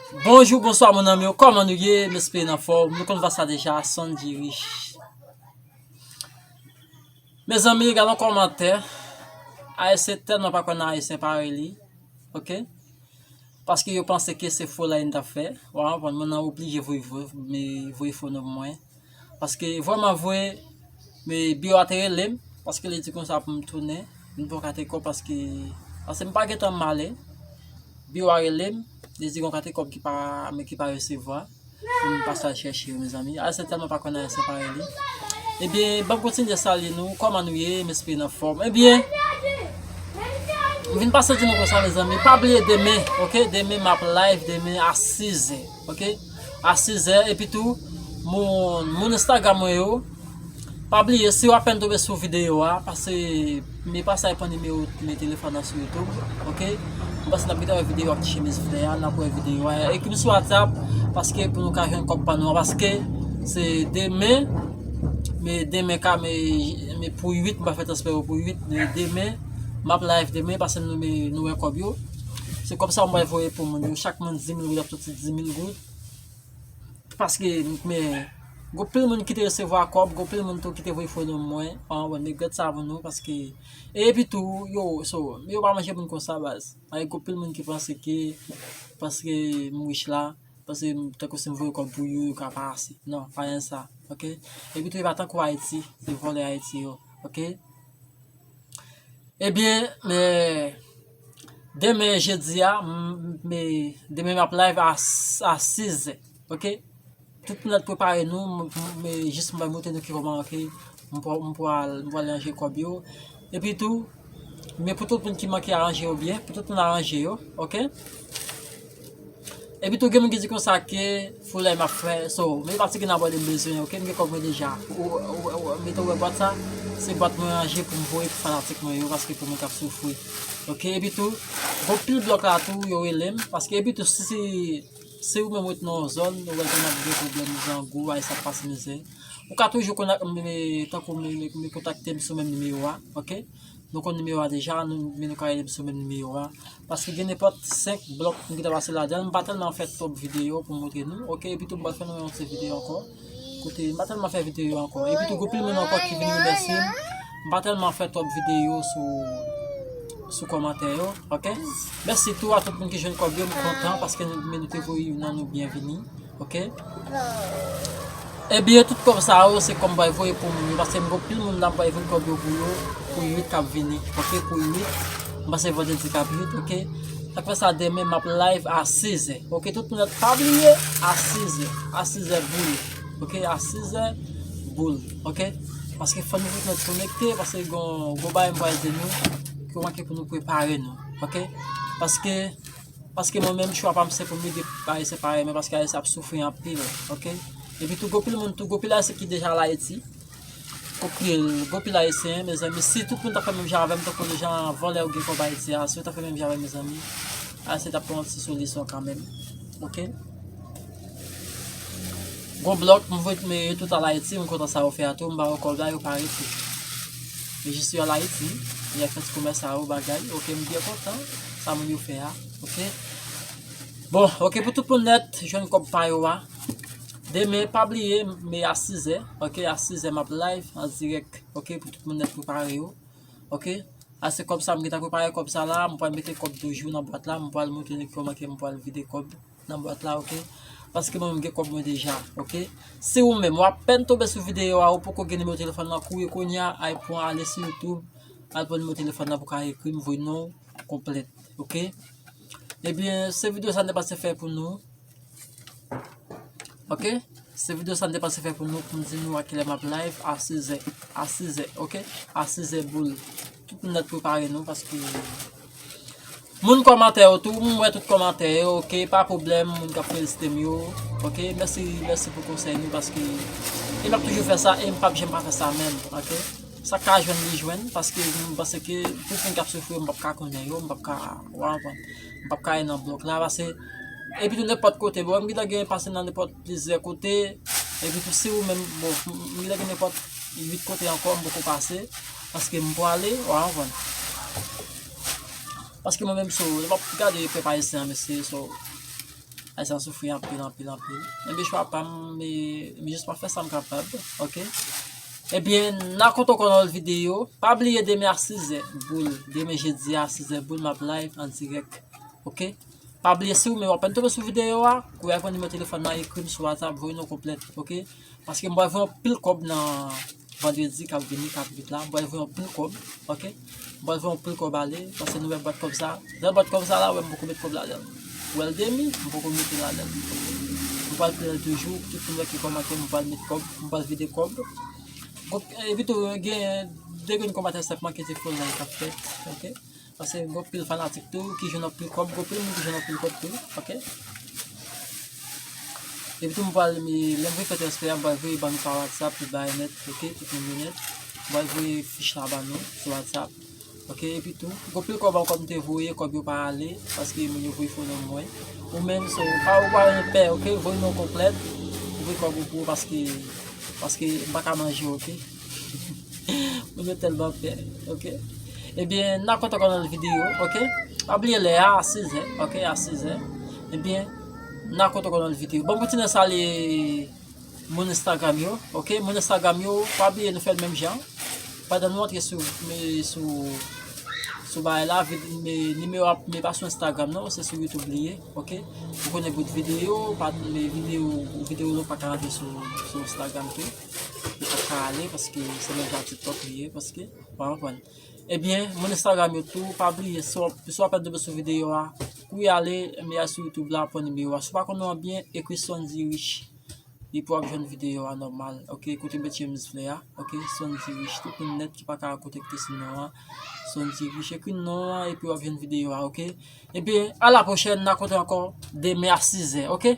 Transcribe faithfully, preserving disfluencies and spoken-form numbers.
Bonjou, bonswa, mon ami yo. Kòman nou ye? M espere n anfòm. Nou konn vwa sa deja, Sonji Rich. Mezanmi, gade yon kòmantè. Ayisyen tèlman pa kwè nan Ayisyen parèy li. Oke? Paske yo panse ke se fo la n t ap fè. Wa konprann, moun nan oblije voye, voye, voye fo nan mwen. Paske vrèman vre, men biwo a te rele m, paske li di konsa pou m tounen, m pran kate kòb paske, paske m pa gentan m ale. Biwo a rele m, li di gon kate kòb ki pa, men ki pa resevwa, pou m pase al chèche yo, mezanmi. Ayisyen tèlman pa kwè nan Ayisyen parèy li. Ebyen, ban m kontinye salye nou, kòman nou ye, m espere n anfòm. Ebyen, m vin pase di nou konsa, mezanmi, pa bliye demen, oke? Demen m ap live, demen a sizè. Oke? A sizè, epi tou, moun, moun Instagram mwen yo, pa bliye, si w apèn tonbe sou videyo a, pase, men pase al pran nimewo, men telefòn nan sou YouTube, oke? M panse n ap gentan wè videyo ak ti chemiz vè a, n ap wè videyo a. Ekri m sou WhatsApp, paske pou nou ka jwenn kòb pa nou an, paske se demen, men demen ka, men, men pou uit, m pa fè transfè yo pou uit, men demen, m ap live demen, pase nou, men nou wè kòb yo. Se kòb sa m pral voye pou moun yo. Chak moun di mil goud, ap soti di mil goud. Paske, men, gon pil moun ki te resevwa kòb, gon pil moun tou ki te voye fo nan mwen, an, bon, men gad sa pou nou, paske, epi tou, yo, so, yo pa manje moun konsa, baz. Ay, gon pil moun ki panse ke, paske m rich la, paske m, tankou si m voye kòb pou yo, yo ka pa ase. Non, pa gen sa, oke? Epi tou, e pa tankou Ayiti, se vòlè Ayiti yo, oke? Ebyen, men, demen jedi a, m, men, demen m ap live a, a sizè, oke? Tout moun ap prepare nou, m, m, men, jis m bay montre nou ki kòman, oke? M pral, m pral, m pral ranje kòb yo. Epi tou, men pou tout moun ki manke aranje yo byen, pou tout moun aranje yo, oke? Epi tou gen moun ki di konsa ke foulay m ap fè, so, men pa ti gen abòne m bezwen, oke, m gen kòb mwen deja. Ou, ou, ou, ou, mete ou wè bwat sa, se bwat mwen ranje pou m voye pou fanatik mwen yo, paske pou moun k ap soufri. Oke, epi tou, gon pil blòk la tou, yo rele m, paske epi tou, si, si, si ou menm ou ret nan yon zòn, ou wè ke n ap gen pwoblèm, grangou, ay sa ap pase mizè. Ou ka toujou kontak-, m, m, tankou m, m, m kontakte m sou menm nimewo a, oke? Nou konn nimewo a deja, nou, men nou ka rele m sou menm nimewo a. Paske gen nenpòt senk blòk m gentan pase ladan l, m pa tèlman fè twòp videyo pou m montre nou, oke? Epi tou, m pral fè nou yon ti videyo ankò. Kote, m pa tèlman fè videyo ankò. Epi tou, gon pil moun ankò ki vin remèsye m. M pa tèlman fè twòp videyo sou, sou kòmantè yo, oke? Mèsi tou a tout moun ki jwenn kòb yo, m kontan paske nou, men nou te voye youn nan nou byenvini. Oke? Ebyen, tout kòb sa yo, se kòb m pral voye pou moun yo, paske m gon pil moun la, m pral voye kòb yo pou yo, pou uit k ap vini. Oke, pou uit. M panse vandredi k ap uit, oke? Sa k fè sa, demen, m ap live a sizè. Oke, tout moun pa bliye, a sizè. A sizè boul. Oke, a sizè boul. Oke? Paske fò nou tout nèt konekte, paske gon, gon bagay m pral di nou, ki manke pou nou prepare nou. Oke? Paske Paske mwen menm, chwa pa m se pou m ede Ayisyen parèy mwen, paske Ayisyen ap soufri anpil, oke? Epi tou, gon pil moun tou, gon pil Ayisyen ki deja al Ayiti. Gon pil, gon pil Ayisyen, mezanmi, si tout moun ta fè menm jan avè m, tankou jan vòlè yo gen kòb Ayiti a, si yo ta fè menm jan avè m, mezanmi, Ayisyen t ap pran yon ti solisyon kanmenm, oke? Gon blòk, m voye tout, men yo tout al Ayiti, m kontan sa yo fè a tou, m ba yo kòb la, yo pa rete. Men jis yo al Ayiti, y ap fè ti komès a yo, bagay, oke, m byen kontan sa moun yo fè a, oke. Bon, oke, pou tout moun nèt, jwenn kòb pa yo a. Demen, pa bliye, men a sizè, oke, a sizè m ap live an dirèk, oke, pou tout moun nèt prepare yo, oke. A se kòb sa, m gentan prepare kòb sa la, m pral mete kòb toujou nan bwat la, m pral montre nou kòman ke m pral vide kòb nan bwat la, oke? Paske mwen menm gen kòb mwen deja, oke? Si ou menm, w apèn tonbe sou videyo a, ou poko gen nimewo telefòn nan, kouri kounye a, al pran, ale sou YouTube, al pran nimewo telefòn nan pou ka ekri m, voye non w konplèt, oke? Ebyen, se videyo sa m te panse fè pou nou. Oke? Se videyo sa m te panse fè pou nou, pou m di nou a kilè m ap live, a sizè. A sizè, oke? A sizè boul. Tout moun nèt prepare nou, paske moun kòmantè yo tou, m wè tout kòmantè yo, oke? Pa pwoblèm, moun k ap felisite m yo, oke? Mèsi, mèsi pou konsèy nou, paske e m ap toujou fè sa, e m p ap janm pa fè sa menm, oke? Sa k ka jwenn li jwenn, paske m panse ke tout moun k ap soufri yo, m p ap ka konnen yo, m p ap ka, w konprann, m p ap ka ale nan blòk la, paske, epi tou nenpòt kote, bon, m gentan gen pase nan nenpòt plizyè kote, epi tou si ou menm, bon, m gentan gen nenpòt uit kote ankò, m poko pase, paske m prale, w konprann. Paske mwen menm, so, lè m ap gade pèp ayisyen an, mesye, so, Ayisyen ap soufri anpil, anpil, anpil. Ebyen, chwa pa m, m, m jis pa fè sa m kapab, oke? Ebyen, n a kontre ankò nan lòt videyo. Pa bliye demen a sizè, boul. Demen jedi a sizè, boul, m ap live an dirèk, oke? Pa bliye, si ou menm w apèn tonbe sou videyo a, kouri al pran nimewo telefòn nan, ekri m sou WhatsApp, voye non konplèt, oke? Paske m pral voye yon pil kòb nan vandredi k ap vini, k ap vit la. M pral voye yon pil kòb, oke? M pral voye yon pil kòb ale, paske nou wè bwat kòb sa. Jan bwat kòb sa la, wè m poko met kòb ladan l. Ou wè l demi, m poko mete ladan l. M pral plen l toujou, tout moun wè ki kòmante, m pral met kòb, m pral vide kòb. Bon, epi tou, gen de grenn kòmantè senpman ki te fè nan k ap fèt, oke? Paske gen pil fanatik tou ki jwenn anpil kòb, gen pil moun ki jwenn anpil kòb tou, oke? Epi tou, m pral, mi, lè m vin fè transfè a, m pral voye ban nou pa WhatsApp pou bay nèt, oke, tout moun yo nèt. M pral voye fich la ban nou sou WhatsApp, oke, epi tou, gen pil kòb ankò m te voye, kòb yo pa ale, paske moun yo voye fo non mwen. Ou menm, so, pa, ou pa renmen pè, oke, voye non konplèt, voye kòb ou pou, paske, paske m pa ka manje, oke? Moun yo tèlman pè, oke? Ebyen, n a kontre ankò nan lòt videyo, oke? Pa bliye lè a, a sizè, oke? A sizè. Ebyen, n a kontre ankò nan lòt videyo. Bon, m kontinye salye moun Instagram yo, oke? Moun Instagram yo, pa bliye nou fè l menm jan. Pandan nou antre sou, me, sou, sou bagay la, vid-, me, nimewo a, me pa sou Instagram non, se sou YouTube li ye, oke? Ou konnen bout videyo, pa, me videyo, videyo nou pa ka rantre sou, sou Instagram tou. Li pa ka ale, paske se menm jan TikTok li ye, paske, w pa konprann. Ebyen, moun Instagram yo tou, pa bliye, si w, si w apèn tonbe sou videyo a, kouri ale, me al sou YouTube la, pran nimewo a. Si w pa konn non an byen, ekri Sondy Rich. Epi w ap jwenn videyo a nòmal. Oke, kote m met James Flair a. Oke, Sondy Rich. Tout moun nèt ki pa ka konekte sou non an. Sondy Rich, ekri non an, epi w ap jwenn videyo a, oke? Ebyen, a la pwochèn, n a kontre ankò demen a sizè, oke?